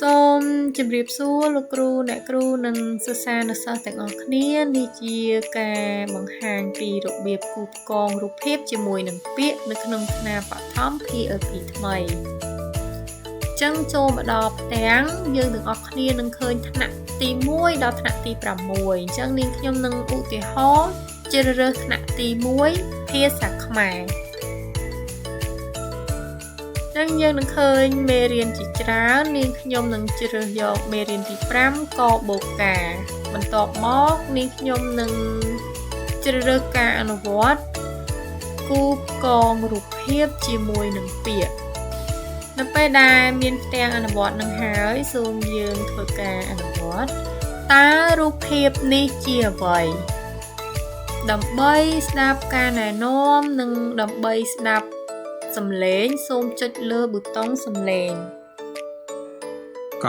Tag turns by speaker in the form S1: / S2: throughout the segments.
S1: សូមជម្រាបសួរលោកគ្រូអ្នកគ្រូនិងសិស្សានុសិស្សទាំងអស់គ្នានេះជាការបង្ហាញពីរបៀបគូផ្គងរូបភាពជាមួយនឹងពាក្យនៅក្នុងថ្នាលបឋម PLP ថ្មីចឹងចូលមកដល់ផ្ទាំងយើងទាំងអស់គ្នានឹងឃើញថ្នាក់ទី1ដល់ថ្នាក់ទី6អញ្ចឹងនាងខ្ញុំនឹងឧទាហរណ៍ជ្រើសរើសថ្នាក់ទី1ភាសាខ្មែរចឹងយើងនឹងឃើញមេរៀនជាច្រើននាងខ្ញុំនឹងជ្រើសយកមេរៀនទី5កបូកាបន្ទាប់មកនាងខ្ញុំនឹងជ្រើសរើសការអនុវត្តគូផ្គងរូបភាពជាមួយនឹងពាក្យនៅពេលដែលមានផ្ទាំងអនុវត្តនឹងហើយសូមយើងធ្វើការអនុវត្តតើរូបភាពនេះជាអ្វីដើម្បីស្ដាប់ការណែនាំនិងដើម្បីស្ដាប់សំឡេងសូមចុចលើប៊ូតុងសំឡេង
S2: ក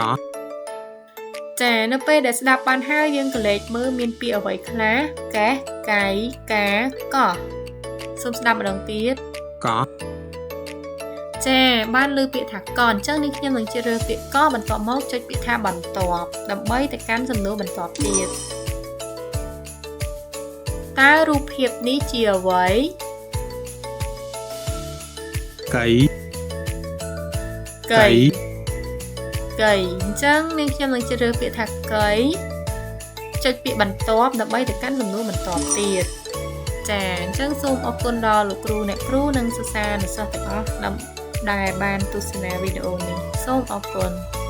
S1: ចានៅពេលដែលស្ដាប់បានហើយយើងក៏លេចមើលមានពាក្យអ្វីខ្លះកេះកៃកាកោះសូមស្ដាប់ម្ដងទៀត
S2: ក
S1: ចាបានលើពាក្យថាកអញ្ចឹងនេះខ្ញុំនឹងជ្រើសរើសពាក្យកបន្ទាប់មកចុចពាក្យថាបន្ទាប់ដើម្បីទៅកាន់សំណួរបន្ទាប់ទៀតតើរូបភាពនេះជាអ្វី
S2: កៃ
S1: កីកីអញ្ចឹងនាងខ្ញុំនឹងជ្រើសរើសពាក្យថាកីចុចពាក្យបន្ទាប់ដើម្បីទៅកាន់សំណួរបន្ទាប់ទៀតចាអញ្ចឹងសូមអរគុណដល់លោកគ្រូអ្នកគ្រូនិងសិស្សានុសិស្សទាំងអស់ដែលបានទស្សនាវីដេអូនេះសូមអរគុណ។